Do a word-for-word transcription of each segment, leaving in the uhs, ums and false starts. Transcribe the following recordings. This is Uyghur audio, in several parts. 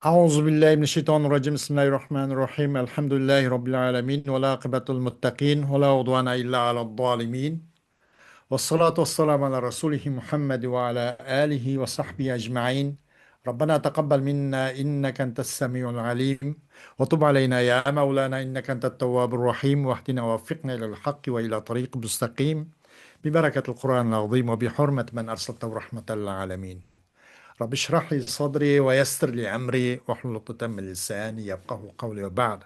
أعوذ بالله من الشيطان الرجيم. بسم الله الرحمن الرحيم. الحمد لله رب العالمين، والعاقبة للمتقين، ولا عدوان إلا على الظالمين. والصلاة والسلام على رسوله محمد وعلى آله وصحبه أجمعين. ربنا تقبل منا إنك أنت السميع العليم، وتب علينا يا مولانا إنك أنت التواب الرحيم، واهدنا ووفقنا إلى الحق وإلى طريق مستقيم، ببركة القرآن العظيم وبحرمة من أرسلته رحمة للعالمين. رب اشرح لي صدري ويسر لي أمري واحلل عقدة من لساني يفقهوا قولي وبعد.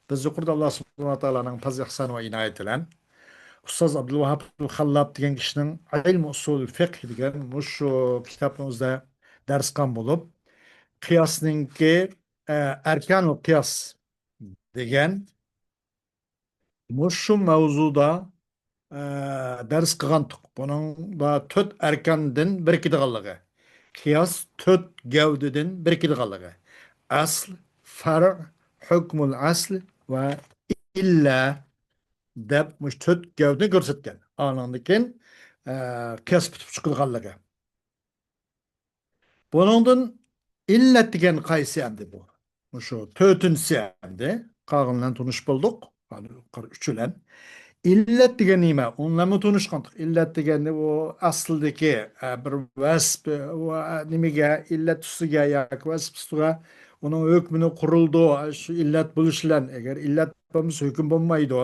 بىز يۇقىرىدا ئاللا سۇبھانەھۇ ۋە تائالانىڭ پەزلى ئىھسانى ۋە ئىنايىتى بىلەن ئۇستاز ئابدۇلۋاھاب خاللاپ دېگەن كىشىنىڭ ئىلمى ئۇسۇل فىقھ دېگەن مۇشۇ كىتابنىڭ ئۆزىدە دەرس قىلغان بولۇپ، قىياسنىڭكى، ئە، ئەركانۇل قىياس دېگەن مۇشۇ مەۋزۇدا، ئە، دەرس قىلغانتۇق. بۇنىڭدا تۆت ئەركاندىن بىرىكىدىغانلىقى، قىياس تۆت گەۋدىدىن بىرىكىدىغانلىقى، ئەسل، فەرئ، ھۆكمۇل ئەسل ۋە ئىللە دەپ مۇشۇ تۆت گەۋدىنى كۆرسەتكەن. ئانىڭدىن كېيىن، ئە، قىياس پۈتۈپ چىقىدىغانلىقى. بۇنىڭدىن ئىللەت دېگەن قايسى ئەمدى بۇ؟ مۇشۇ تۆتىنچىسى ئەمدى. قالغانلارنى تونۇش بولدۇق. يۇقىرى ئۈچىلەن. ئىللەت دېگەن نېمە؟ ئۇنىمۇ تونۇشقانتۇق. ئىللەت دېگەننى ئۇ ئەسلىدىكى، ئە، بىر ۋەسپ، ئۇ، ئە، نېمىگە، ئىللەت ئۈستىگە ياكى ۋەسپ ئۈستىگە ئۇنىڭ ھۆكمىنى قۇرۇلىدۇ. شۇ ئىللەت بولۇش بىلەن، ئەگەر ئىللەت بولمىسا ھۆكۈم بولمايدۇ.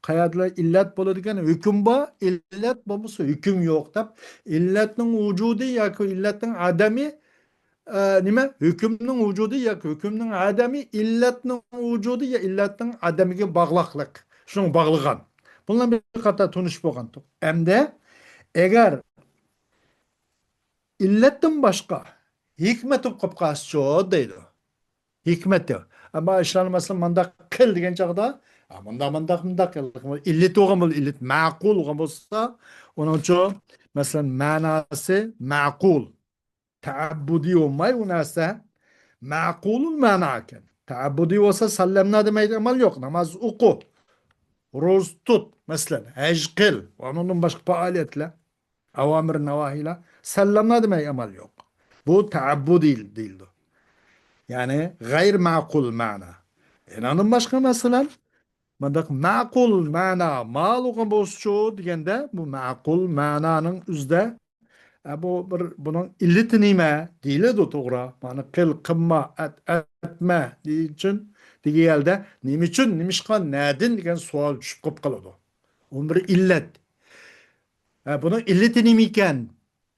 قەيەردىلا ئىللەت بولىدىكەن، ھۆكۈم بار، ئىللەت بولمىسا ھۆكۈم يوق دەپ، ئىللەتنىڭ ۋۇجۇدى ياكى ئىللەتنىڭ ئادەمى، ئە، نېمە؟ ھۆكۈمنىڭ ۋۇجۇدى ياكى ھۆكۈمنىڭ ئادەمى ئىللەتنىڭ ۋۇجۇدى يا ئىللەتنىڭ ئادەمىگە باغلىقلىق. شۇنىڭغا باغلىغان. بۇنىڭ بىلەن بىر قاتار تونۇش بولغانتۇق. ئەمدى ئەگەر ئىللەتتىن باشقا ھېكمەت بولۇپ قالسىچۇ دەيدۇ. ھېكمەت دەيدۇ. ئەمما ئىشلارنى مەسىلەن مانداق قىل دېگەن چاغدا، ئا، مۇنداق، مۇنداق، مۇنداق قىل. ئىللىتى بولغان بولسا، ئىللىت مەقۇل بولغان بولسا، ئۇنىڭچۇ مەسىلەن مەناسى مەقۇل. تەئەببۇدىي بولماي ئۇ نەرسە. مەقۇلۇل مەنا ئىكەن. تەئەببۇدىي بولسا ساللەمنا دېمەيدىغان ئەمەل يوق. ناماز ئوقۇ، روزا تۇت، مەسىلەن، ھەج قىل، ئۇنىڭدىن باشقا پائالىيەتلەر، ئاۋامىر ناۋاھىيلار، ساللەمنا دېمەي ئەمەل يوق. بۇ تەئەببۇدىي دېيىلىدۇ. يەنى غەيرىي مەقۇل مەنا. ئۇنىڭدىن باشقا مەسىلەن، مۇنداق مەقۇل مەنا مالۇغا بولسىچۇ دېگەندە، بۇ مەقۇل مەنانىڭ ئۆزىدە، ئە، بۇ بىر، بۇنىڭ ئىللىتى نېمە دېيىلىدۇ، توغرا. مانا قىل، قىلما، ئەت، ئەتمە دېگەن ئۈچۈن، دېگەن يەردە نېمە ئۈچۈن، نېمىشقا، نەدىن دېگەن سوئال چۈشۈپ قېلىپ قالىدۇ. ئۇ بىر ئىللەت. ھە، بۇنىڭ ئىللىتى نېمە ئىكەن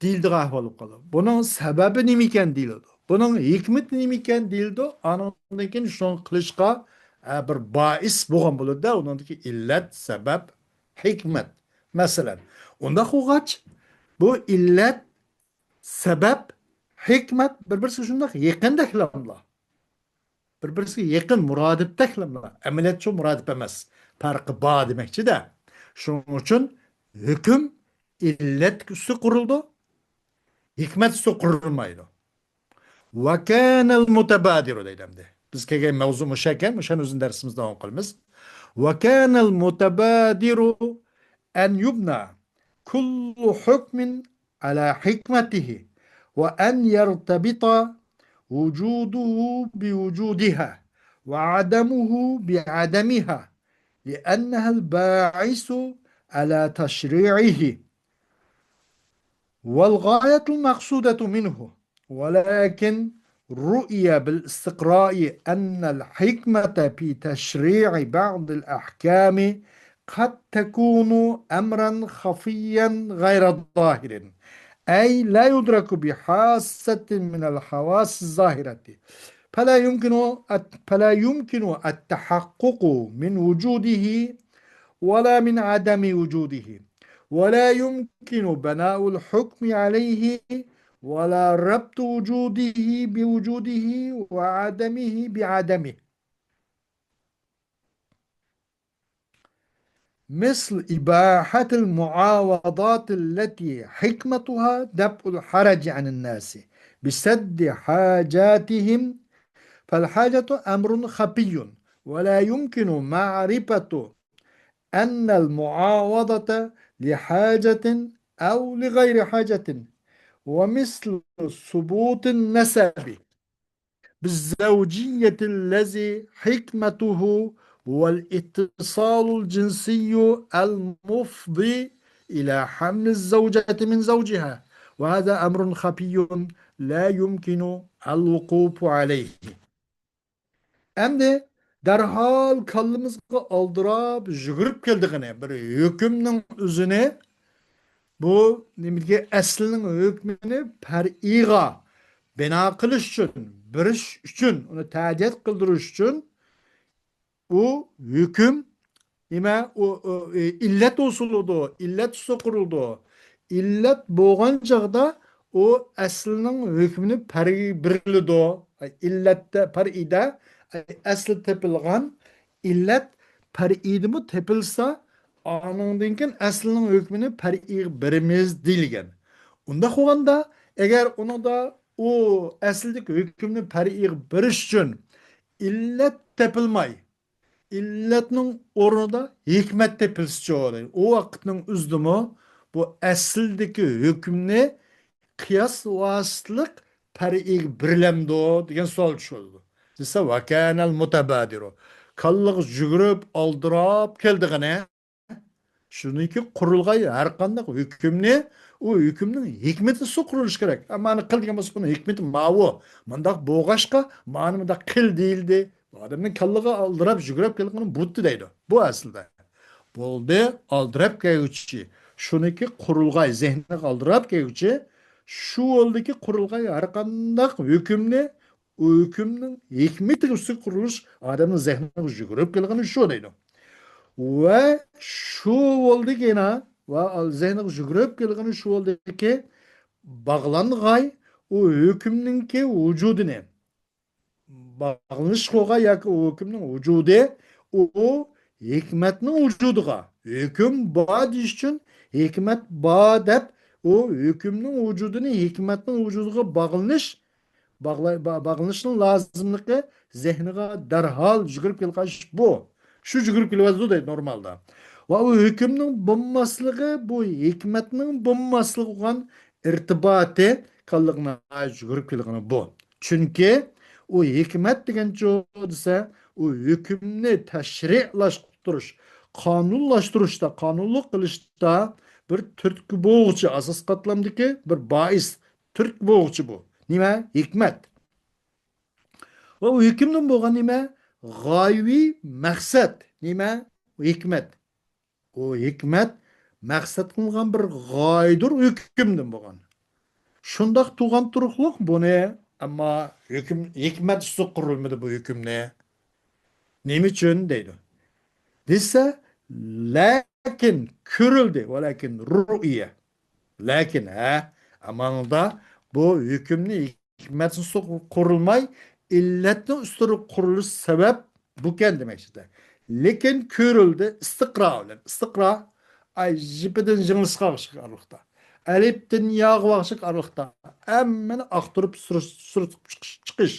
دېيىلىدىغان ئەھۋال بولۇپ قالىدۇ. بۇنىڭ سەۋەبى نېمە ئىكەن دېيىلىدۇ. بۇنىڭ ھېكمىتى نېمە ئىكەن دېيىلىدۇ. ئانىڭدىن كېيىن شۇنى قىلىشقا، ئە، بىر بائىس بولغان بولىدۇ-دە، ئۇنىڭدىكى ئىللەت، سەۋەب، ھېكمەت. مەسىلەن، ئۇنداق بولغاچ، بۇ ئىللەت، سەۋەب، ھېكمەت بىر-بىرسىگە شۇنداق يېقىندەكلەملا. بىر-بىرسىگە يېقىن، مۇرادىپتەكلەملا. ئەمەلىيەتچۇ مۇرادىپ ئەمەس. پەرقى بار دېمەكچى-دە. شۇنىڭ ئۈچۈن ھۆكۈم ئىللەت ئۈستىگە قۇرۇلىدۇ، ھېكمەت ئۈستىگە قۇرۇلمايدۇ. ۋەكانەل مۇتەبادىرۇ دەيدۇ ئەمدى. بىز كەلگەن مەۋزۇ مۇشۇ ئىكەن، مۇشۇنىڭ ئۆزىنى دەرسىمىزدە داۋام قىلىمىز. ۋەكانەل مۇتەبادىرۇ ئەن يۇبنە كۇللۇ ھۇكمىن ئەلا ھېكمەتىھى ۋە ئەن يەرتەبىتە ۋۇجۇدۇھۇ بىۋۇجۇدىھا ۋە ئەدەمۇھۇ بىئەدەمىھا لىئەننەھەل باعىسۇ ئەلا تەشرىئىھى. والغاية المقصودة منه، ولكن رؤي بالاستقراء أن الحكمة في تشريع بعض الأحكام قد تكون أمرا خفيا غير ظاهر، أي لا يدرك بحاسة من الحواس الظاهرة، فلا يمكن الت-، فلا يمكن التحقق من وجوده ولا من عدم وجوده، ولا يمكن بناء الحكم عليه، ولا ربط وجوده بوجوده وعدمه بعدمه. مثل إباحة المعاوضات التي حكمتها دفع الحرج عن الناس بسد حاجاتهم، فالحاجة أمر خفي، ولا يمكن معرفة أن المعاوضة لحاجة أو لغير حاجة، ومثل ثبوت النسب. الزوجية الذي حكمته هو الاتصال الجنسي المفضي إلى حمل الزوجة من زوجها، وهذا أمر خفي لا يمكن الوقوف عليه. ئەمدى دەرھال كاللىمىزغا ئالدىراپ يۈگۈرۈپ كېلىدىغىنى، بىر ھۆكۈمنىڭ ئۆزىنى، بۇ نېمىدىكى ئەسلىنىڭ ھۆكمىنى پەرئىيغا بىنا قىلىش ئۈچۈن، بېرىش ئۈچۈن، ئۇنى تەدىيەت قىلدۇرۇش ئۈچۈن ئۇ ھۆكۈم نېمە؟ ئۇ، ئۇ، ئى، ئىللەت ھوسۇلىدۇ، ئىللەت ئۈستىدە قۇرۇلىدۇ. ئىللەت بولغان چاغدا ئۇ ئەسلىنىڭ ھۆكمىنى پەرئىي بېرىلىدۇ. ئىللەتتە، پەرئىيدە، ئەسلى تېپىلغان ئىللەت پەرئىيدىمۇ تېپىلسا، ئانىڭدىن كېيىن ئەسلىنىڭ ھۆكمىنى پەرئىيگە بېرىمىز دېيىلگەن. ئۇنداق بولغاندا، ئەگەر ئۇنىڭدا ئۇ ئەسلىدىكى ھۆكۈمنى پەرئىيگە بېرىش ئۈچۈن ئىللەت تېپىلماي، ئىللەتنىڭ ئورنىدا ھېكمەت تېپىلسىچۇ دەيدۇ. ئۇ ۋاقىتنىڭ ئۆزىدىمۇ بۇ ئەسلىدىكى ھۆكۈمنى قىياس ۋاسىتىلىق پەرئىيگە بېرىلەمدۇ دېگەن سوئال چۈشۈۋالىدۇ. دېسە، ۋەكەنەل مۇتەبادىرۇ. كاللىغا يۈگۈرۈپ، ئالدىراپ كېلىدىغىنى، شۇنىڭكى قۇرۇلغاي ھەر قانداق ھۆكۈمنى، ئۇ ھۆكۈمنىڭ ھېكمىتى ئۈستىدە قۇرۇلۇشى كېرەك. ئە، مانا قىل دېگەن بولسا، بۇنىڭ ھېكمىتى ماۋۇ، مۇنداق بولغاچقا، مانا مۇنداق قىل دېيىلدى. ئادەمنىڭ كاللىغا ئالدىراپ، يۈگۈرۈپ كەلگىنى بۇتتى دەيدۇ. بۇ ئەسلىدە. بولدى، ئالدىراپ كەلگۈچى. شۇنىڭكى قۇرۇلغاي، زېھنىگە ئالدىراپ كەلگۈچى، شۇ ھالدىكى قۇرۇلغاي ھەر قانداق ھۆكۈمنى، ئۇ ھۆكۈمنىڭ ھېكمىتى ئۈستىگە قۇرۇلۇش ئادەمنىڭ زېھنىگە يۈگۈرۈپ كەلگىنى شۇ دەيدۇ. ۋە شۇ ھالدىكى يەنە، ۋە زېھنىگە يۈگۈرۈپ كەلگىنى شۇ ھالدىكى باغلانغاي ئۇ ھۆكۈمنىڭكى ۋۇجۇدىنى، باغلىنىش قىلغان ياكى ئۇ ھۆكۈمنىڭ ۋۇجۇدى، ئۇ ھېكمەتنىڭ ۋۇجۇدىغا، ھۆكۈم بار دېيىش ئۈچۈن ھېكمەت بار دەپ، ئۇ ھۆكۈمنىڭ ۋۇجۇدىنى ھېكمەتنىڭ ۋۇجۇدىغا باغلىنىش، باغلا-، با-، باغلىنىشنىڭ لازىملىقى زېھنىغا دەرھال يۈگۈرۈپ كېلىدىغان ئىش بۇ. شۇ يۈگۈرۈپ كېلىۋاتىدۇ دەيدۇ نورمالدا. ۋە ئۇ ھۆكۈمنىڭ بولماسلىقى، بۇ ھېكمەتنىڭ بولماسلىقى بولغان ئىرتىباتى كاللىغا ناھايىتى يۈگۈرۈپ كېلىدىغىنى بۇ. چۈنكى ئۇ ھېكمەت دېگەنچۇ دېسە، ئۇ ھۆكۈمنى تەشرىئلاشتۇرۇش، قانۇنلاشتۇرۇشتا، قانۇنلۇق قىلىشتا بىر تۈرتكە بولغۇچى، ئاساسىي قاتلامدىكى بىر بائىس، تۈرتكە بولغۇچى بۇ. نېمە؟ ھېكمەت. ۋە ئۇ ھۆكۈمدىن بولغان نېمە؟ غايىۋى مەقسەت. نېمە؟ ھېكمەت. ئۇ ھېكمەت مەقسەت قىلغان بىر غايىدۇر ھۆكۈمدىن بولغان. شۇنداق تۇغان تۇرۇقلۇق بۇنى، ئەمما ھۆكۈم، ھېكمەت ئۈستىدە قۇرۇلمىدى بۇ ھۆكۈمنى. نېمە ئۈچۈن دەيدۇ. دېسە، لەكىن كۆرۈلدى، ۋەلەكىن رۇئيە. لەكىن، ھە، ئەمما بۇ ھۆكۈمنى ھېكمەتنىڭ ئۈستىدە قۇرۇلماي، ئىللەتنىڭ ئۈستىدە قۇرۇلۇش سەۋەب بۇكەن دېمەكچىدە. لېكىن كۆرۈلدى ئىستىقرا بىلەن. ئىستىقرا، ئاي، يىپىدىن يىڭنىسىغا ئوخشاش ئارىلىقتا. ئەلىپتىن ياغا ئوخشاش ئارىلىقتا. ھەممىنى ئاختۇرۇپ سۈر-، سۈرتۈپ چىقىش، چىقىش.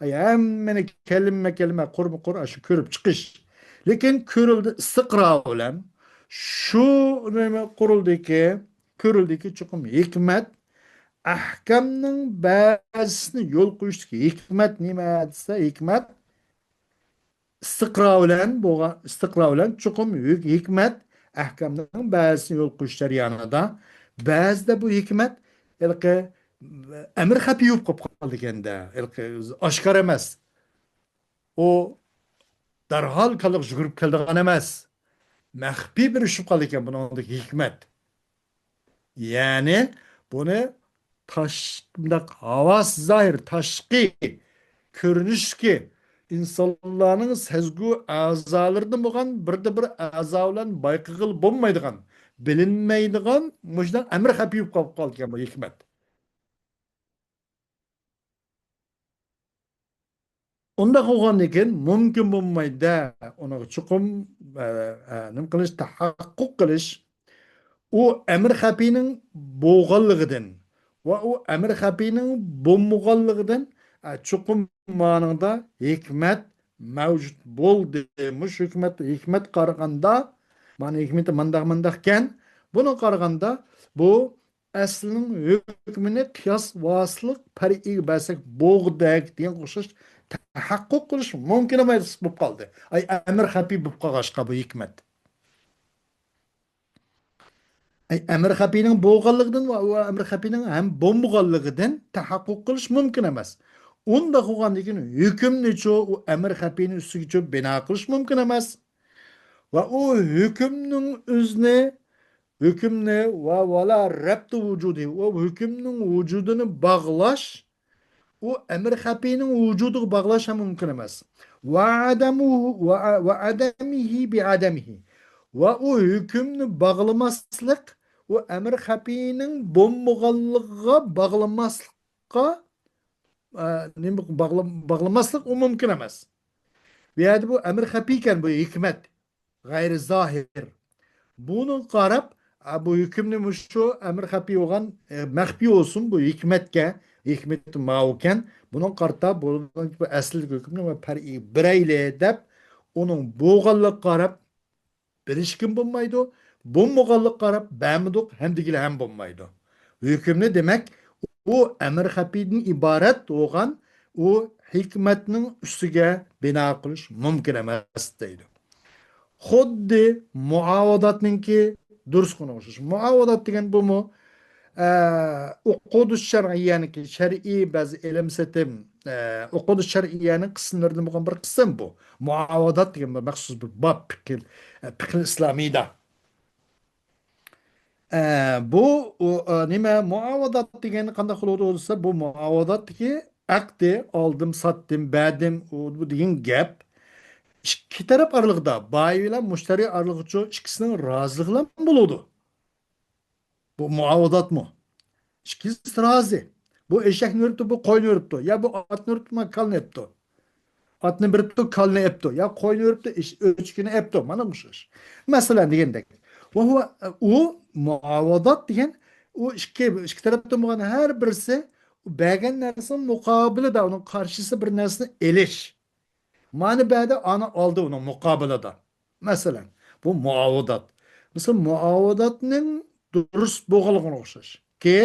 ئاي، ھەممىنى كەلمە-كەلمە، قۇرمۇ-قۇر، ئاشۇ كۆرۈپ چىقىش. لېكىن كۆرۈلدى ئىستىقرا بىلەن. شۇ نېمە قۇرۇلدىكى، كۆرۈلدىكى چوقۇم ھېكمەت، ئەھكامنىڭ بەزىسىنى يول قويۇشتىكى ھېكمەت نېمە دېسە، ھېكمەت ئىستىقرا بىلەن بولغان، ئىستىقرا بىلەن چوقۇم ھۆ-، ھېكمەت ئەھكامنىڭ بەزىسىنى يول قويۇش جەريانىدا، بەزىدە بۇ ھېكمەت ھېلىقى ئەمر خەپىي بولۇپ قالىدىكەن-دە، ھېلىقى ئاشكارا ئەمەس. ئۇ دەرھال كاللىغا يۈگۈرۈپ كېلىدىغان ئەمەس. مەخپىي بىر ئىش بولۇپ قالىدىكەن بۇنىڭدىكى ھېكمەت. يەنى بۇنى تاش-، مۇنداق ھاۋاسى زاھىر، تاشقى كۆرۈنۈشتىكى ئىنسانلارنىڭ سەزگۈ ئەزالىرىدىن بولغان بىردە بىر ئەزا بىلەن بايقىغىلى بولمايدىغان، بىلىنمەيدىغان مۇشۇنداق ئەمر خەپىي بولۇپ قالىدىكەن بۇ ھېكمەت. ئۇنداق بولغاندىن كېيىن مۇمكىن بولمايدۇ-دە، ئۇنىڭغا چوقۇم، ئە، ئە، نېمە قىلىش، تەھەققۇق قىلىش، ئۇ ئەمر خەپىينىڭ بولغانلىقىدىن ۋە ئۇ ئەمر خەپىينىڭ بولمىغانلىقىدىن، ئە، چوقۇم مانىڭدا ھېكمەت مەۋجۇت بولدى. مۇشۇ ھېكمەت، ھېكمەت قارىغاندا، مانا ھېكمىتى مانداق، مانداقكەن. بۇنىڭغا قارىغاندا، بۇ ئەسلىنىڭ ھۆكمىنى قىياس ۋاسىتىلىك پەرئىگە بەرسەك بولغۇدەك دېگەنگە ئوخشاش تەھەققۇق قىلىش مۇمكىن ئەمەس بولۇپ قالدى. ئاي، ئەمر خەپىي بولۇپ قالغاچقا بۇ ھېكمەت. ئەي، ئەمر خەپىينىڭ بولغانلىقىدىن ۋە ئۇ ئەمر خەپىينىڭ ھەم بولمىغانلىقىدىن تەھەققۇق قىلىش مۇمكىن ئەمەس. ئۇنداق بولغاندىن كېيىن ھۆكۈمنىچۇ، ئۇ ئەمر خەپىينىڭ ئۈستىگىچۇ بىنا قىلىش مۇمكىن ئەمەس. ۋە ئۇ ھۆكۈمنىڭ ئۆزىنى، ھۆكۈمنى ۋە ۋالا رەبتۇ ۋۇجۇدى، ئۇ ھۆكۈمنىڭ ۋۇجۇدىنى باغلاش، ئۇ ئەمر خەپىينىڭ ۋۇجۇدىغا باغلاش ھەم مۇمكىن ئەمەس. ۋە ئادەمۇ، ۋە، ۋە ئادەمىھى بى ئادەمىھى. ۋە ئۇ ھۆكۈمنى باغلىماسلىق، ئۇ ئەمر خەپىينىڭ بولمىغانلىقىغا باغلىماسلىققا، ئە، نېمە باغلام-، باغلىماسلىق ئۇ مۇمكىن ئەمەس. بۇ يەردە بۇ ئەمر خەپىيكەن، بۇ ھېكمەت. غەيرى زاھىر. بۇنىڭغا قاراپ، ئا، بۇ ھۆكۈمنى مۇشۇ ئەمر خەپىي بولغان، ئە، مەخپىي بولسۇن، بۇ ھېكمەتكە، ھېكمىتى ماۋۇكەن. بۇنىڭغا قارىتا بۇ، بۇ ئەسلىدىكى ھۆكۈمنى بىر پەرئىي بېرەيلى دەپ، ئۇنىڭ بولغانلىقىغا قاراپ بېرىشكىمۇ بولمايدۇ، بولمىغانلىقىغا قاراپ بەرمىدۇق ھەم دېگىلى ھەم بولمايدۇ. ھۆكۈمنى، دېمەك، ئۇ ئەمر خەپىيدىن ئىبارەت بولغان ئۇ ھېكمەتنىڭ ئۈستىگە بىنا قىلىش مۇمكىن ئەمەس دەيدۇ. خۇددى مۇئاۋاداتنىڭكى دۇرۇسقا ئوخشاش. مۇئاۋادات دېگەن بۇمۇ، ئە، ئۇقۇدۇ شەرئىيەنىڭكى، شەرئىي بەزى ئېلىم سېتىم، ئە، ئۇقۇدۇ شەرئىيەنىڭ قىسىملىرىدىن بولغان بىر قىسىم بۇ. مۇئاۋادات دېگەن بىر مەخسۇس بىر باب، پىقىل، ئە، پىقىل ئىسلامىيدا. ئە، بۇ، ئۇ، ئە، نېمە، مۇئاۋادات دېگەن قانداق بولىدۇ دېسە، بۇ مۇئاۋاداتتىكى ئەقدى، ئالدىم، ساتتىم، بەردىم، ئۇ، بۇ دېگەن گەپ ئىككى تەرەپ ئارىلىقىدا، بايى بىلەن مۇشتەرى ئارىلىقىچۇ ئىككىسىنىڭ رازىلىقى بىلەن بولىدۇ. بۇ مۇئاۋاداتمۇ؟ ئىككىسى رازى. بۇ ئېشەكنى ئۆرۈپتۇ، بۇ قوينى ئۆرۈپتۇ. يا بۇ ئاتنى ئۆرۈپتۇ، ما كالنى ئېپتۇ. ئاتنى بېرىپتۇ، كالنى ئېپتۇ. يا قوينى ئۆرۈپتۇ، ئېش-، ئۆچكىنى ئېپتۇ. مانا ئوخشاش. مەسىلەن، دېگەندەك. ۋە ھۇۋە، ئۇ مۇئاۋادات دېگەن، ئۇ ئىككى، ئىككى تەرەپتىن بولغان ھەر بىرسى بەرگەن نەرسىنىڭ مۇقابىلىدا، ئۇنىڭ قارشىسى بىر نەرسىنى ئېلىش. مانا بەدە ئانا ئالدى ئۇنىڭ مۇقابىلىدا. مەسىلەن، بۇ مۇئاۋادات. مىسال، مۇئاۋاداتنىڭ دۇرۇس بولغانلىقىغا ئوخشاش. كى،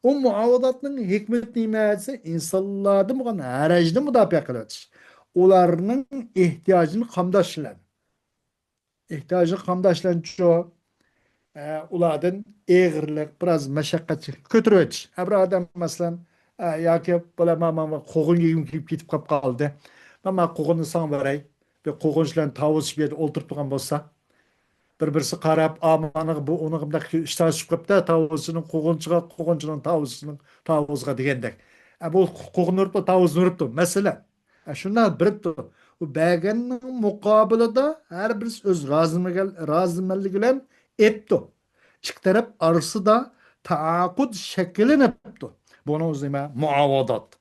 ئۇ مۇئاۋاداتنىڭ ھېكمىتى نېمە دېسە، ئىنسانلاردىن بولغان ھەرەجنى مۇداپىئە قىلىۋېتىش. ئۇلارنىڭ ئېھتىياجىنى قامداش بىلەن. ئېھتىياجىنى قامداش بىلەنچۇ، ئە، ئۇلاردىن ئېغىرلىق، بىراز مەشەققەتچىلىك كۆتۈرۈۋېتىش. ھە، بىر ئادەم، مەسىلەن، ئە، ياكى بولا، ما، ما، ما، قوغۇن يېگۈم كېلىپ كېتىپ قاپ قالدى. ما، ما، قوغۇننى ساڭا بېرەي. بىر قوغۇنچى بىلەن تاۋۇزچى بىر يەردە ئولتۇرۇپ تۇرغان بولسا، بىر-بىرسى قاراپ، «ئا، مانىغا بۇ، ئۇنىڭغا بۇنداق ئىشتىھاسى چۈشۈپ قاپتۇ، تاۋۇزچىنىڭ قوغۇنچىغا، قوغۇنچىنىڭ تاۋۇزچىنىڭ تاۋۇزغا» دېگەندەك. ئە، بۇ قوغۇن ئۇرۇپتۇ، تاۋۇزنى ئۇرۇپتۇ، مەسىلەن. ئە، شۇنداق بېرىپتۇ. ئۇ بەرگەننىڭ مۇقابىلىدا ھەر بىرسى ئۆز رازىمىگە-، رازىمەنلىكى بىلەن ئېپتۇ. ئىككى تەرەپ ئارىسىدا تائاقۇد شەكىللىنىپتۇ. بۇنىڭ ئۆزى نېمە؟ مۇئاۋادات.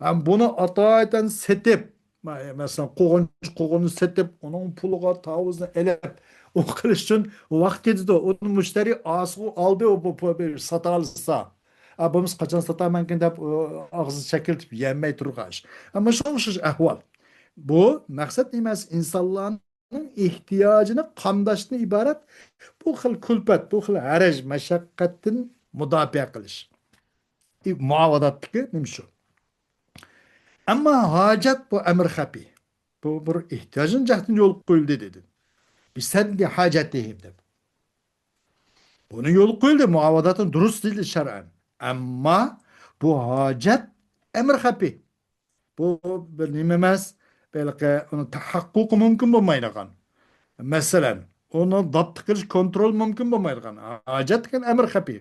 ھەم بۇنى ئاتايىتەن سېتىپ، مە-، مەسىلەن، قوغۇن-، قوغۇننى سېتىپ، ئۇنىڭ پۇلىغا تاۋۇزنى ئېلىپ، ئۇ قىلىش ئۈچۈن ۋاقىت كېتىدۇ. ئۇنى مۇشتەرى ئاسىغۇ ئالدى، ئۇ بۇ پۇل بېرىپ ساتالىسا. ئا، بولمىسا قاچان ساتارمەنكىن دەپ، ئۇ ئاغزىنى چەكلىتىپ يەمەي تۇرغاچ. ئەمما شۇنىڭغا ئوخشاش ئەھۋال. بۇ مەقسەت نېمە؟ ئىنسانلارنىڭ ئېھتىياجىنى قامداشتىن ئىبارەت بۇ خىل كۈلپەت، بۇ خىل ھەرەج، مەشەققەتتىن مۇداپىئە قىلىش. ئى، مۇئاۋاداتتىكى نېمە شۇ؟ ئەمما ھاجەت بۇ ئەمر خەپىي. بۇ بىر ئېھتىياجنىڭ جەھىتىدىن يولغا قويۇلدى دېدى. بىسەددى ھاجەتىھىم دەپ. بۇنى يولغا قويۇلدى، مۇئاۋاداتنى دۇرۇس دېدى شەرئەن. ئەمما بۇ ھاجەت ئەمر خەپىي. بۇ بىر نېمە ئەمەس، بەلكى ئۇنىڭ تەھەققۇقى مۇمكىن بولمايدىغان. مەسىلەن، ئۇنى زاپت قىلىش، كونترول مۇمكىن بولمايدىغان. ھاجەت دېگەن ئەمر خەپىي.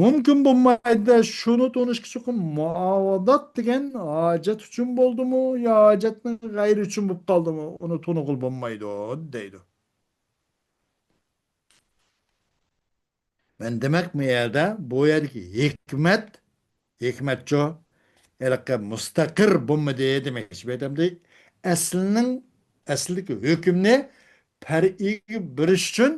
مۇمكىن بولمايدۇ. شۇنى تونۇشقا چوقۇم مۇئاۋادات دېگەن ھاجەت ئۈچۈن بولدىمۇ يا ھاجەتنىڭ غەيرى ئۈچۈن بولۇپ قالدىمۇ، ئۇنى تونۇغىلى بولمايدۇ، دەيدۇ. مەن دېمەك، بۇ يەردە، بۇ يەردىكى ھېكمەت، ھېكمەتچۇ، ھېلىقى مۇستەقىر بولمىدى دېمەكچى. بۇ يەردە ئەسلىنىڭ، ئەسلىدىكى ھۆكۈمنى پەرئىيگە بېرىش ئۈچۈن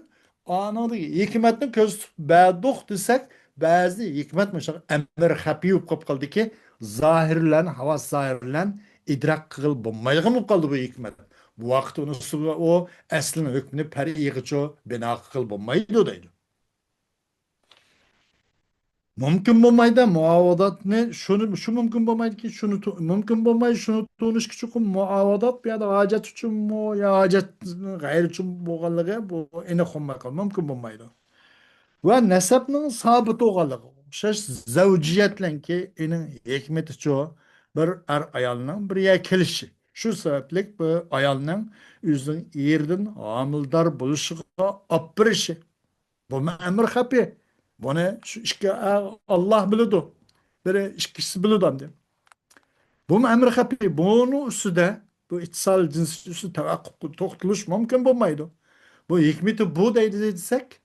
ئانىڭدىكى ھېكمەتنى كۆرسىتىپ بەردۇق دېسەك، بەزى ھېكمەت مۇشۇ ئەمر خەپىي بولۇپ قالىدىكى، زاھىر بىلەن، ھاۋاس زاھىر بىلەن ئىدراك قىلغىلى بولمايدىغان بولۇپ قالدى بۇ ھېكمەت. بۇ ۋاقىتتا ئۇنى ئۇ ئەسلىنىڭ ھۆكمىنى پەرئىيغىچۇ بىنا قىلغىلى بولمايدۇ دەيدۇ. مۇمكىن بولمايدۇ مۇئاۋاداتنى، شۇنى، شۇ مۇمكىن بولمايدۇكى، شۇنى تو-، مۇمكىن بولمايدۇ شۇنى تونۇشقا، چوقۇم مۇئاۋادات بۇ يەردە ھاجەت ئۈچۈنمۇ يا ھاجەت غەيرى ئۈچۈن بولغانلىقى بۇ ئېنىق بولماي قالىدۇ، مۇمكىن بولمايدۇ. ۋە نەسەبنىڭ سابىت بولغانلىقى ئوخشاش زەۋجىيەتلەنكى ئېنىڭ ھېكمىتىچۇ بىر ئەر ئايالنىڭ بىر يەرگە كېلىشى. شۇ سەۋەبلىك بۇ ئايالنىڭ ئۆزىنىڭ ئېرىدىن ھامىلىدار بولۇشىغا ئاپىرىشى. بۇمۇ ئەمر خەپىي. بۇنى شۇ ئىككى، ئە، ئاللاھ بىلىدۇ. بىرى ئىككىسى بىلىدۇ ئەمدى. بۇمۇ ئەمر خەپىي. بۇنىڭ ئۈستىدە، بۇ ئىتتىسال جىنسى ئۈستىدە تەۋەققۇپ توختىلىش مۇمكىن بولمايدۇ. بۇ ھېكمىتى بۇ دەيدۇ دېسەك،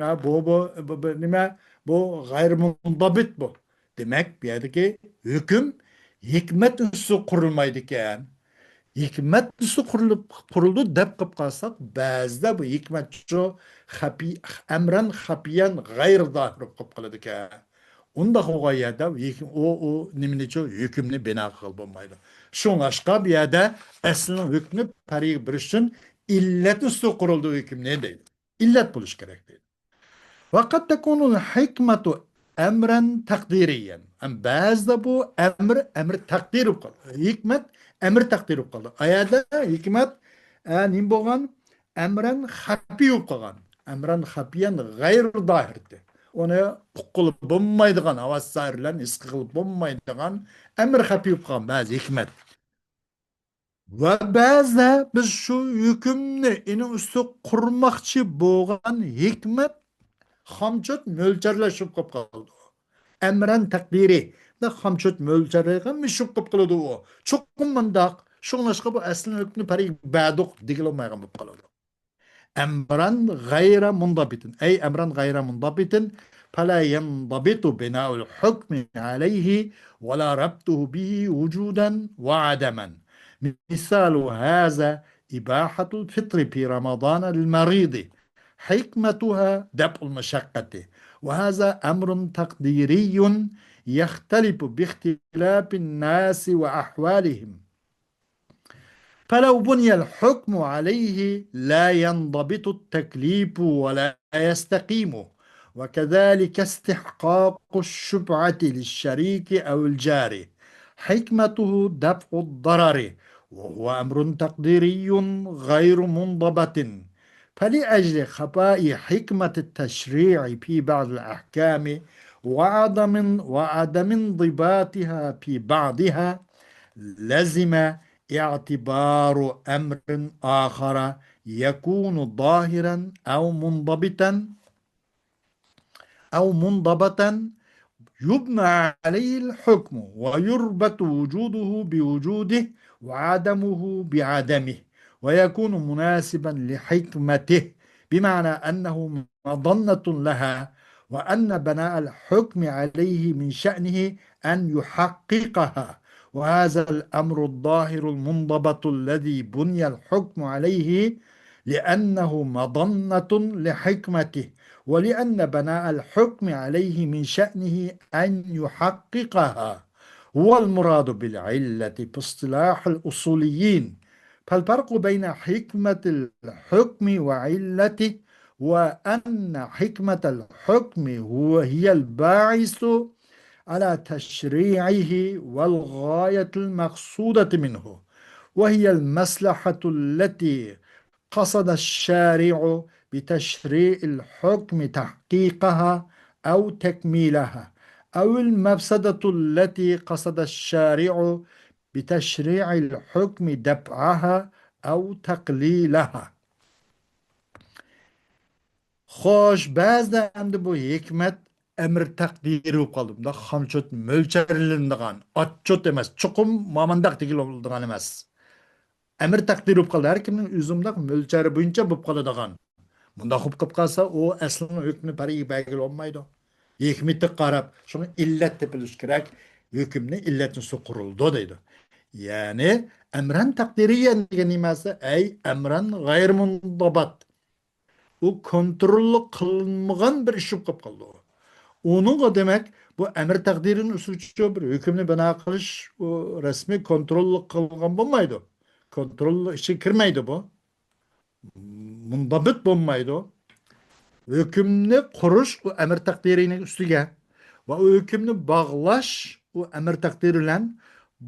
ھە، بۇ، بۇ، بۇ، بۇ نېمە؟ بۇ غەيرىمۇندابىت بۇ. دېمەك، بۇ يەردىكى ھۆكۈم ھېكمەت ئۈستىدە قۇرۇلمايدىكەن. ھېكمەت ئۈستىدە قۇرۇلۇپ، قۇرۇلىدۇ دەپ قىلىپ قالساق، بەزىدە بۇ ھېكمەتچۇ خەپىي، ئەمرەن خەپىيەن غەيرى زاھىر بولۇپ قېلىپ قالىدىكەن. ئۇنداق بولغان يەردە ھېكىم-، ئۇ، ئۇ نېمىنىچۇ ھۆكۈمنى بىنا قىلغىلى بولمايدۇ. شۇڭلاشقا بۇ يەردە ئەسلىنىڭ ھۆكمىنى پەرقلەندۈرۈش ئۈچۈن ئىللەت ئۈستىدە قۇرۇلدى ھۆكۈمنى دەيدۇ. ئىللەت بولۇش كېرەك دەيدۇ. ۋەقەد تەكۇنۇل ھېكمەتۇ ئەمرەن تەقدىرىيەن. ھەم بەزىدە بۇ ئەمر، ئەمر تەقدىرى بولۇپ قالىدۇ. ھېكمەت ئەمر تەقدىرى بولۇپ قالىدۇ. ئايەدە ھېكمەت، ئە، نېمە بولغان؟ ئەمرەن خەپىي بولۇپ قالغان. ئەمرەن خەپىيەن غەيرى زاھىرتى. ئۇنى ئۇققىلى بولمايدىغان، ھاۋاس زاھىر بىلەن ھېس قىلغىلى بولمايدىغان ئەمر خەپىي بولۇپ قالغان بەزى ھېكمەت. ۋە بەزىدە بىز شۇ ھۆكۈمنى ئېنىڭ ئۈستىگە قۇرماقچى بولغان ھېكمەت خامچوت مۆلچەرلەش بولۇپ قالىدۇ. ئەمرەن تەقدىرى، خامچوت مۆلچەرلەيدىغان مۇشۇ بولۇپ قالىدۇ ئۇ. چوقۇم مۇنداق، شۇڭلاشقا بۇ ئەسلىنىڭ ھۆكمىنى پەرقلەندۈردۇق دېگىلى بولمايدىغان بولۇپ قالىدۇ. أمرا غير منضبط، أي أمرا غير منضبط، فلا ينضبط بناء الحكم عليه ولا ربطه به وجودا وعدما. مثال هذا إباحة الفطر في رمضان للمريض، حكمتها دفع المشقة، وهذا أمر تقديري يختلف باختلاف الناس وأحوالهم. فلو بني الحكم عليه لا ينضبط التكليف ولا يستقيم، وكذلك استحقاق الشفعة للشريك أو الجار، حكمته دفع الضرر، وهو أمر تقديري غير منضبط. فلأجل خفاء حكمة التشريع في بعض الأحكام وعدم، وعدم انضباطها في بعضها، لزم اعتبار أمر آخر يكون ظاهرا أو منضبطا، أو منضبطا يبنى عليه الحكم ويربط وجوده بوجوده وعدمه بعدمه ويكون مناسبا لحكمته، بمعنى أنه مظنة لها، وأن بناء الحكم عليه من شأنه أن يحققها، وهذا الأمر الظاهر المنضبط الذي بني الحكم عليه لأنه مظنة لحكمته، ولأن بناء الحكم عليه من شأنه أن يحققها، هو المراد بالعلة في اصطلاح الأصوليين. فالفرق بين حكمة الحكم وعلته، وأن حكمة الحكم هو، هي الباعث على تشريعه والغاية المقصودة منه، وهي المصلحة التي قصد الشارع بتشريع الحكم تحقيقها أو تكميلها، أو المفسدة التي قصد الشارع بتشريع الحكم دفعها أو تقليلها. خوش، بەزىدە ئەمدى بۇ ھېكمەت ئەمر تەقدىرى بولۇپ قالدى. بۇنداق خامچوت مۆلچەرلىنىدىغان، ئاتچوت ئەمەس، چوقۇم مامانداق دېگىلى بولىدىغان ئەمەس. ئەمر تەقدىرى بولۇپ قالدى. ھەر كىمنىڭ ئۆزى ئۇنداق مۆلچەرى بويىچە بولۇپ قالىدىغان. مۇنداق بولۇپ قېلىپ قالسا، ئۇ ئەسلىنىڭ ھۆكمىنى پەرقلەندۈرگىلى بولمايدۇ. ھېكمىتىگە قاراپ، شۇڭا ئىللەت تېپىلىشى كېرەك. ھۆكۈمنى ئىللەتنىڭ ئۈستىگە قۇرۇلىدۇ دەيدۇ. يەنى، ئەمرەن تەقدىرىيەن دېگەن نېمە دېسە، ئەي ئەمرەن غەيرىمۇندابات. ئۇ كونتروللۇق قىلىنمىغان بىر ئىش بولۇپ قالىدۇ. ئۇنىڭغا دېمەك، بۇ ئەمر تەقدىرىنىڭ ئۈستىگە بىر ھۆكۈمنى بىنا قىلىش، ئۇ رەسمىي كونتروللۇق قىلغان بولمايدۇ. كونتروللۇق ئىچىگە كىرمەيدۇ بۇ. مۇندابىت بولمايدۇ. ھۆكۈمنى قۇرۇش ئۇ ئەمر تەقدىرىنىڭ ئۈستىگە، ۋە ئۇ ھۆكۈمنى باغلاش، ئۇ ئەمىر تەقدىر بىلەن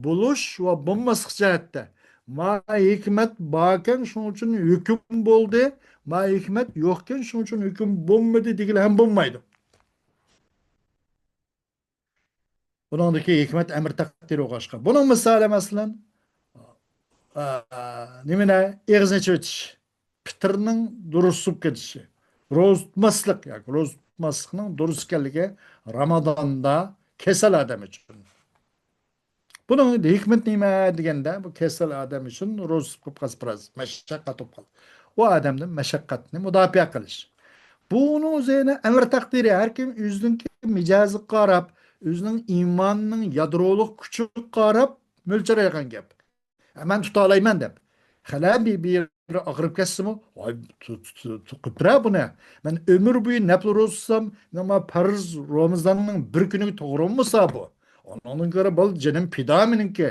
بولۇش ۋە بولماسلىق جەھەتتە. ما ھېكمەت باركەن، شۇنىڭ ئۈچۈن ھۆكۈم بولدى، ما ھېكمەت يوقكەن، شۇنىڭ ئۈچۈن ھۆكۈم بولمىدى دېگىلى ھەم بولمايدۇ. بۇنىڭدىكى ھېكمەت ئەمىر تەقدىر بولغاچقا. بۇنىڭ مىسالى، مەسىلەن، ئا، نېمىنى، ئېغىزنى ئېچىۋېتىش، پىتىرنىڭ دۇرۇس بولۇپ كېتىشى، روزا تۇتماسلىق ياكى روزا تۇتماسلىقنىڭ دۇرۇس ئىكەنلىكى رامىزاندا كېسەل ئادەم ئۈچۈن. بۇنىڭ ھېكمىتى نېمە دېگەندە، بۇ كېسەل ئادەم ئۈچۈن روزا تۇتۇپ قالسا بىراز مەشەققەت بولۇپ قالدى. ئۇ ئادەمدىن مەشەققەتنى مۇداپىئە قىلىش. بۇنىڭ ئۆزى يەنە ئەمىر تەقدىرى. ھەر كىم ئۆزىنىڭكى مىجەزىگە قاراپ، ئۆزىنىڭ ئىمانىنىڭ يادرولۇق كۈچىگە قاراپ مۆلچەرلەيدىغان گەپ. ئە، مەن تۇتالايمەن دەپ. خېلى بىر، بىر ئېغىرىپ كەتسىمۇ، ۋاي، تۇ-، تۇ-، تۇ-، تۇ-، قىپرە بۇنى. مەن ئۆمۈر بويى نەپلى روزا تۇتسام، مانا پەرز رامىزاننىڭ بىر كۈنىگە توغرا بولمىسا بۇ. ئۇنىڭدىن كۆرە بۇ جېنىم پىدا مېنىڭكى.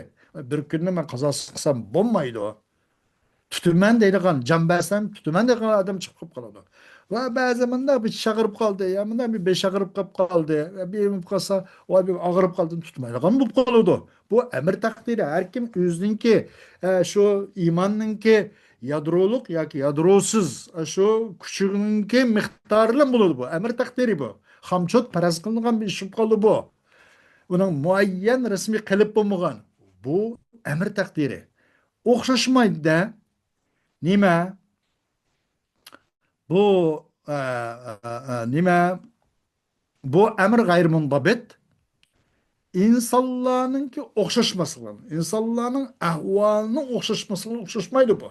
بىر كۈننى مەن قازا قىلسام بولمايدۇ. تۇتىمەن دەيدىغان، جان بەرسەم تۇتىمەن دەيدىغان ئادەم چىقىپ قالىدۇ. ۋە بەزى مۇنداق بىر چىش ئاغرىپ قالدى، يا مۇنداق بىر بېشى ئاغرىپ قاپ قالدى، يا بىر ئېمىپ قالسا، ۋاي بىر ئاغرىپ قالدىم، تۇتمايدىغان بولۇپ قالىدۇ. بۇ ئەمىر تەقدىرى، ھەر كىم ئۆزىنىڭكى، ئە، شۇ ئىماننىڭكى يادرولۇق ياكى يادروسىز، ئە، شۇ كۈچىنىڭكى مىقدارى بىلەن بولىدۇ بۇ. ئەمىر تەقدىرى بۇ. خامچوت پەرەز قىلىنغان بىر ئىش بولۇپ قالدى بۇ. ئۇنىڭ مۇئەييەن رەسمىي قېلىپ بولمىغان. بۇ ئەمىر تەقدىرى. ئوخشاشمايدۇ-دە. نېمە؟ بۇ، ئە، ئە، ئە، نېمە؟ بۇ ئەمر غەيرىي مۇنزەبىت. ئىنسانلارنىڭكى ئوخشاشماسلىقى، ئىنسانلارنىڭ ئەھۋالىنىڭ ئوخشاشماسلىقى ئوخشاشمايدۇ بۇ.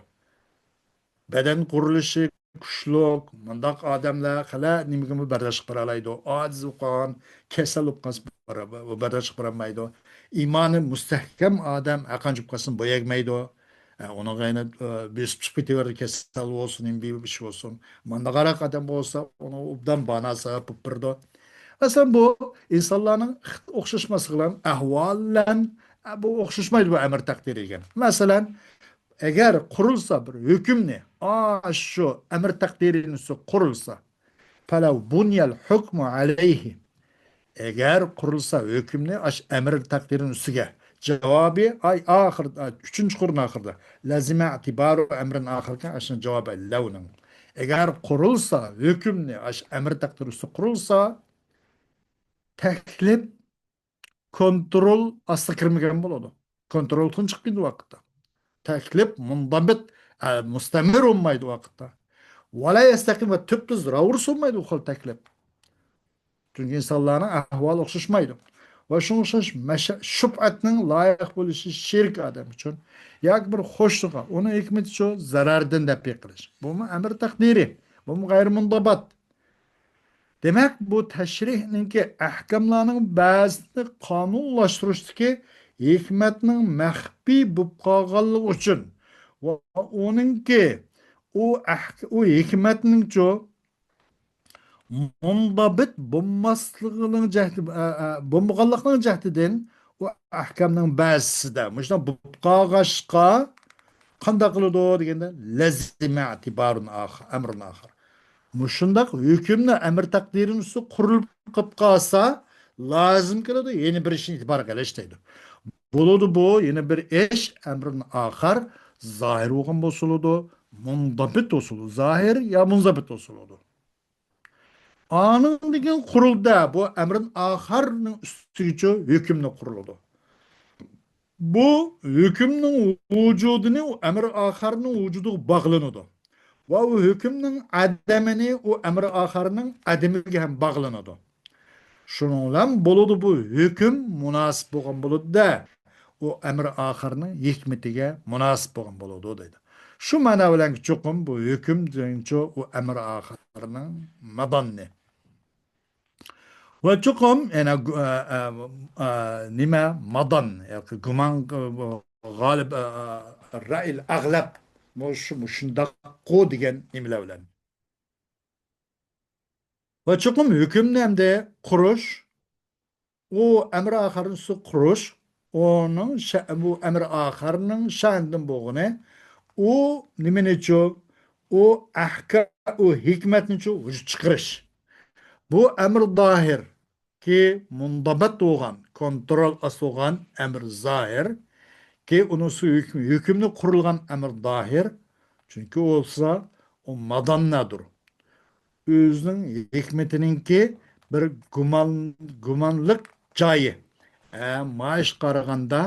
بەدەن قۇرۇلۇشى كۈچلۈك، مۇنداق ئادەملەر خېلى نېمىگىمۇ بەرداشلىق بېرەلەيدۇ. ئاجىز بولۇپ قالغان، كېسەل بولۇپ قالسا بەرداشلىق بېرەلمەيدۇ. ئىمانى مۇستەھكەم ئادەم ھەرقانچە بولۇپ قالسۇن بويەگمەيدۇ. ئە، ئۇنىڭغا يەنە، ئە، بېسىپ چىقىپ كېتىۋېرىدۇ، كېسەل بولسۇن، نېمە بىر ئىش بولسۇن. مانداقراق ئادەم بولسا، ئۇنىڭ ئوبدان باناسى بولۇپ بېرىدۇ. ئەسلەن بۇ ئىنسانلارنىڭ ئوخشاشماسلىقى بىلەن، ئەھۋال بىلەن، ئە، بۇ ئوخشاشمايدۇ، بۇ ئەمر تەقدىرى دېگەن. مەسىلەن، ئەگەر قۇرۇلسا بىر ھۆكۈمنى، ئاشۇ ئەمر تەقدىرىنى قۇرۇلسا، فَلَوْ بُنِيَ الْحُكْمُ عَلَيْهِ. ئەگەر قۇرۇلسا ھۆكۈمنى ئاش ئەمر تەقدىرىنىڭ ئۈستىگە. جاۋابى ئاي ئاخىر، ئۈچىنچى قۇرنىڭ ئاخىرىدا. لَزِمَ اعْتِبَارُ أَمْرٍ آخَركەن، ئاشۇنىڭ جاۋابى لَوْنىڭ. ئەگەر قۇرۇلسا ھۆكۈمنى ئاش ئەمر تەقدىرى ئۈستىگە قۇرۇلسا، تەكلىپ كونترول ئاستىغا كىرمىگەن بولىدۇ. كونترولدىن چىقىپ كېتىدۇ ۋاقىتتا. تەكلىپ مۇنزەبىت، ئە، مۇستەمىر بولمايدۇ ۋاقىتتا. وَلَا يَسْتَقِيمُ، ۋە تۈپتۈز راۋۇرۇس بولمايدۇ بۇ خىل تەكلىپ. چۈنكى ئىنسانلارنىڭ ئەھۋالى ئوخشاشمايدۇ. ۋە شۇڭا ئوخشاش مەشە-، شۇپئەتنىڭ لايىق بولۇشى شېرىك ئادەم ئۈچۈن ياكى بىر خوشلۇققا، ئۇنىڭ ھېكمىتىچۇ زەرەردىن دەپئى قىلىش. بۇمۇ ئەمر تەقدىرى، بۇمۇ غەيرىي مۇنزەبىت. دېمەك، بۇ تەشرىئنىڭكى ئەھكاملارنىڭ بەزىسىنى قانۇنلاشتۇرۇشتىكى ھېكمەتنىڭ مەخپىي بولۇپ قالغانلىقى ئۈچۈن ۋە ئۇنىڭكى ئۇ ئەھك-، ئۇ ھېكمەتنىڭچۇ مۇنزەبىت بولماسلىقىنىڭ جەھتى، ئە، ئە، بولمىغانلىقىنىڭ جەھتىدىن ئۇ ئەھكامنىڭ بەزىسىدە مۇشۇنداق بولۇپ قالغاچقا، قانداق قىلىدۇ دېگەندە، لَزِمَ اعْتِبَارٌ آخَرُ، أَمْرٌ آخَرُ. مۇشۇنداق ھۆكۈمنى ئەمر تەقدىرىنىڭ ئۈستىگە قۇرۇلۇپ قېلىپ قالسا، لازىم كېلىدۇ يەنە بىر ئىشنى ئېتىبارغا ئېلىش دەيدۇ. بولىدۇ بۇ، يەنە بىر ئىش، أَمْرٌ آخَرُ، زاھىر بولغان بولسا بولىدۇ، مۇنزەبىت بولسا بولىدۇ، زاھىر يا مۇنزەبىت بولسا بولىدۇ. ئانىڭدىن كېيىن قۇرۇلدى بۇ ئەمرىن ئاخارنىڭ ئۈستىگىچە ھۆكۈمنى قۇرۇلىدۇ. بۇ ھۆكۈمنىڭ ۋۇجۇدىنى ئۇ ئەمرى ئاخارنىڭ ۋۇجۇدىغا باغلىنىدۇ. ۋە ئۇ ھۆكۈمنىڭ ئەدىمىنى ئۇ ئەمرى ئاخارنىڭ ئەدىمىگە ھەم باغلىنىدۇ. شۇنىڭ بىلەن بولىدۇ، بۇ ھۆكۈم مۇناسىپ بولغان بولىدۇ-دە، ئۇ ئەمرى ئاخارنىڭ ھېكمىتىگە مۇناسىپ بولغان بولىدۇ دەيدۇ. شۇ مەنا بىلەن چوقۇم بۇ ھۆكۈم دېگەنچۇ ئۇ ئەمرى ئاخارنىڭ ماداننى. ۋە چوقۇم يەنە گۇ-، ئە، ئە، ئە، نېمە؟ مادان، ياكى گۇمان، ئە، غالىب، ئە، ئە، رەئىل ئەغلەب. مۇشۇ، مۇشۇنداققۇ دېگەن نېمىلەر بىلەن. ۋە چوقۇم ھۆكۈمنى ئەمدى قۇرۇش، ئۇ ئەمرى ئاخارنى قۇرۇش، ئۇنىڭ شە-، بۇ ئەمرى ئاخارنىڭ شەنىدىن بولغىنى، ئۇ نېمىنىچۇ؟ ئۇ ئەھكا-، ئۇ ھېكمەتنىچۇ ۋۇجۇد چىقىرىش. بۇ ئەمرى زاھىر، كى مۇنزەبىت بولغان، كونترول ئاستىدا بولغان ئەمرى زاھىر، كى ئۇنىڭ سۈ-، ھۆكمى، ھۆكۈمنى قۇرۇلغان ئەمرى زاھىر. چۈنكى ئۇ بولسا، ئۇ ماداننادۇر. ئۆزىنىڭ ھېكمىتىنىڭكى بىر گۇمان، گۇمانلىق جايى. ئە، مايىش قارىغاندا،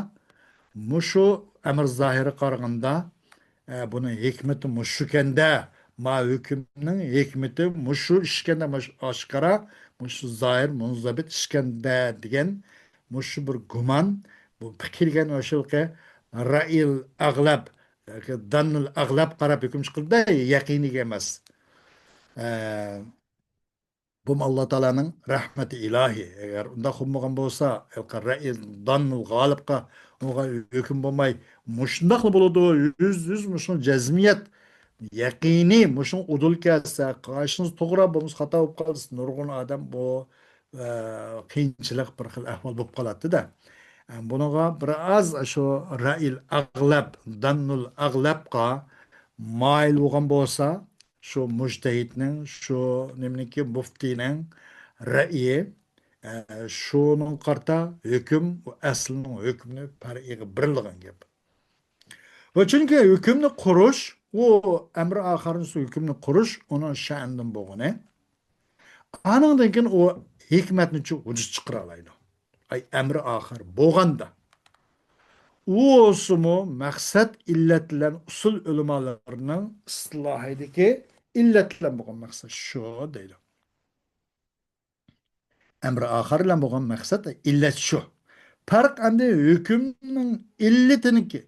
مۇشۇ ئەمرى زاھىرغا قارىغاندا، ئە، بۇنىڭ ھېكمىتى مۇشۇكەندە، ما ھۆكۈمنىڭ ھېكمىتى مۇشۇ ئىشكەندە، مۇشۇ ئاشكارا، مۇشۇ زاھىر مۇنزەبىت ئىشكەندە دېگەن مۇشۇ بىر گۇمان، بۇ پىكىر دېگەن ئاشۇ رەئيىل ئەغلەب ياكى داننىل ئەغلەب قاراپ ھۆكۈم چىقىرىدۇ، يەقىنىيگە ئەمەس. ئە، بۇمۇ ئاللا تائالانىڭ رەھمىتى ئىلاھىي. ئەگەر ئۇنداق بولمىغان بولسا، رەئيىل داننىل غالىبقا ئۇنىڭغا ھۆكۈم بولماي، مۇشۇنداقلا بولىدۇ، يۈز يۈز مۇشۇ جەزمىيەت، يەقىنىي مۇشۇ ئۇدۇل كەلسە، قارىشىڭىز توغرا بولمىسا، خاتا بولۇپ قالسا، نۇرغۇن ئادەم بۇ، ئە، قىيىنچىلىق بىر خىل ئەھۋال بولۇپ قالاتتى-دە. ئە، بۇنىڭغا بىر ئاز شۇ رەئيىل ئەغلەب، داننۇل ئەغلەبقا مايىل بولغان بولسا، شۇ مۇجتەھىدنىڭ، شۇ نېمىنىڭكى، مۇفتىنىڭ رەئيى، ئە، شۇنىڭغا قارىتا ھۆكۈم، ئەسلىنىڭ ھۆكمىنى پەرئىيگە بېرىدىغان گەپ. ۋە چۈنكى ھۆكۈمنى قۇرۇش، ئۇ ئەمرى ئاخىرىنسۇ ھۆكۈمنى قۇرۇش ئۇنىڭ شەئنىدىن بولغىنى. ئانىڭدىن كېيىن ئۇ ھېكمەتنىچۇ ۋۇجۇد چىقىرالايدۇ. ئەي، ئەمرى ئاخىر بولغاندا. ئۇ بولسىمۇ مەقسەت ئىللەت بىلەن ئۇسۇل ئۆلىمالىرىنىڭ ئىستىلاھىدىكى ئىللەت بىلەن بولغان مەقسەت شۇ دەيدۇ. ئەمرى ئاخىر بىلەن بولغان مەقسەت ئىللەت شۇ. پەرق ئەمدى ھۆكۈمنىڭ ئىللىتىنىڭكى،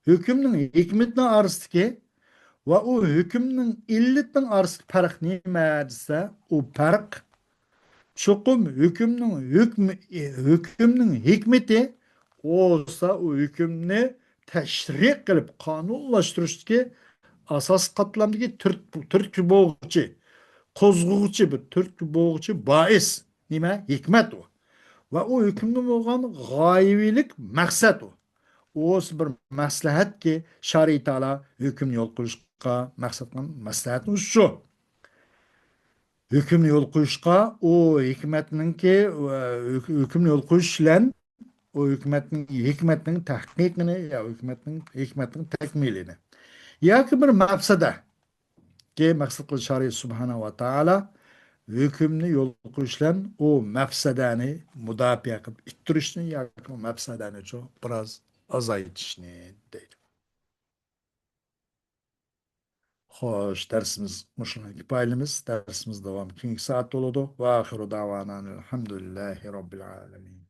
ھۆكۈمنىڭ ھېكمىتىنىڭ ئارىسىدىكى ۋە ئۇ ھۆكۈمنىڭ ئىللىتىنىڭ ئارىسىدىكى پەرق نېمە دېسە، ئۇ پەرق چوقۇم ھۆكۈمنىڭ ھۆكمى، ھۆكۈمنىڭ ھېكمىتى بولسا ئۇ ھۆكۈمنى تەشرىئ قىلىپ قانۇنلاشتۇرۇشتىكى ئاساسىي قاتلامدىكى تۈرت-، تۈرتكە بولغۇچى، قوزغىغۇچى، بىر تۈرتكە بولغۇچى بائىس نېمە؟ ھېكمەت ئۇ. ۋە ئۇ ھۆكۈمدە بولغان غايىۋىلىك مەقسەت ئۇ. ئۇ بولسا بىر مەسلىھەتكى شارىئى تائالا ھۆكۈمنى يول قويۇشقا مەقسەت قىلغان مەسلىھەتنى شۇ. ھۆكۈمنى يول قويۇشقا ئۇ ھېكمەتنىڭكى، ھۆك-، ھۆكۈمنى يول قويۇش بىلەن ئۇ ھۆكمەتنىڭ، ھېكمەتنىڭ تەھقىقىنى يا ھۆكمەتنىڭ، ھېكمەتنىڭ تەكمىلىنى ياكى بىر مەقسەتكە مەقسەت قىلىش شارىئى سۇبھانەھۇ ۋە تائالا ھۆكۈمنى يول قويۇش بىلەن ئۇ مەپسەدەنى مۇداپىئە قىلىپ ئىتتۈرۈشنى ياكى مەپسەدەنىچۇ بىراز ئازايتىشنى دەيدۇ. خوش، دەرسىمىز مۇشۇنىڭ كىپايىلىمىز. دەرسىمىز داۋامى كېيىنكى سائەتتە بولىدۇ. ۋە ئاخىرۇ دەۋانا ئەلھەمدۇلىللاھى رەببىل ئالەمىن.